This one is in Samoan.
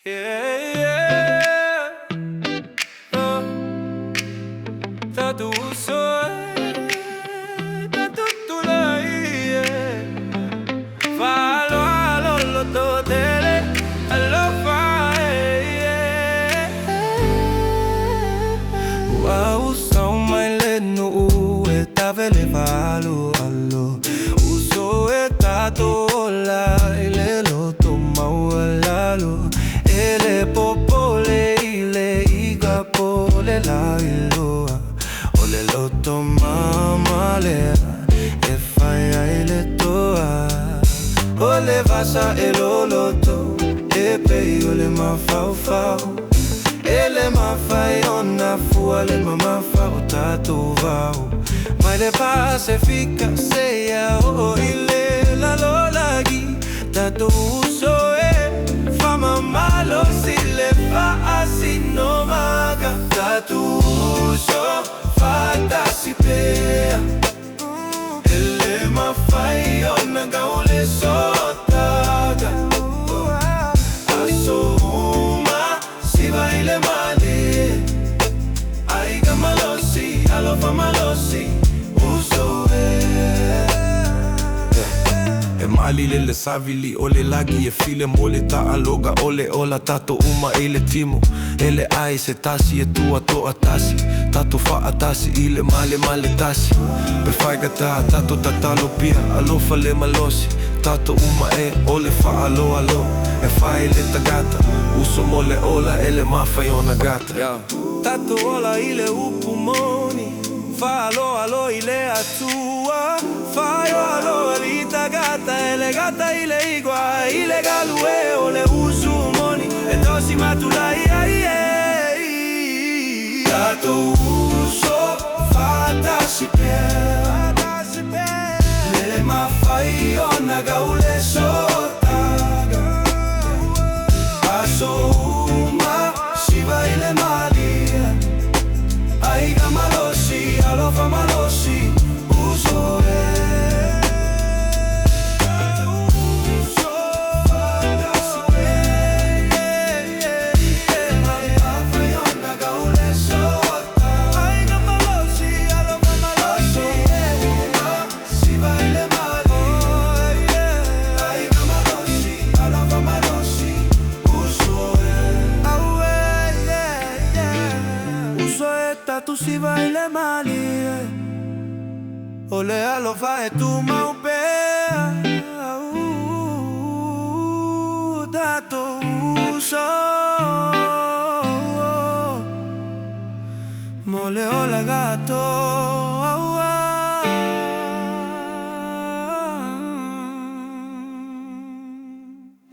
Yeah, oh, tatou uso e, tatou tulai e, faaaloalo lototele, alofa e, yeah. Ua uso mai le nuu e tavele faaaloalo. Uso e tatou ola i le loto maualalo. E le popole i le iga po o le laʻiloa. O le loto mama lea e fai ai le toa. O le vasa e loloto e pei o le mafaufau. E le mafai ona fua le mamafa o tatou vao. Mai le Pasefika seia oo i le lalolagi. Tatou uso e faamamalosi le faasinomaga. Tatou uso faatasi pea. E le mafai ona gau le sootaga. Aso uma siva i le malie. Aiga malosi, alofa malosi, uso e. E malile le savili o le lagi e file mo le taaloga o le ola tatou uma i le timu e leai se tasi e tua toatasi tatou faatasi i le male ma le tasi pe faigata tatou tatalo pea alofa le malosi tatou uma e o le faaaloalo e fai le tagata uso mo le ola e le mafai ona gata. Yeah. Tatou ola i le upu moni, faaaloalo i le Atua, faaaloalo i tagata, e le gata i le igoa, i le galue o le usu moni, e tausi ma tulai ai e. Tatou uso faatasi pea. Le mafai ona gau le sootaga. Aso uma siva i le malie. Aiga malosi, alofa malosi, uso e. Tatou uso faatasi pea. Mafai ona gau le sootaga. Aiga malosi, alofa malosi. Siva i le malie. Aiga malosi, alofa malosi, uso e. Aue, yeah. Uso e tatou siva i le malie. O le alofa e tumau pea. Tatou uso. Mo le olaga atoa.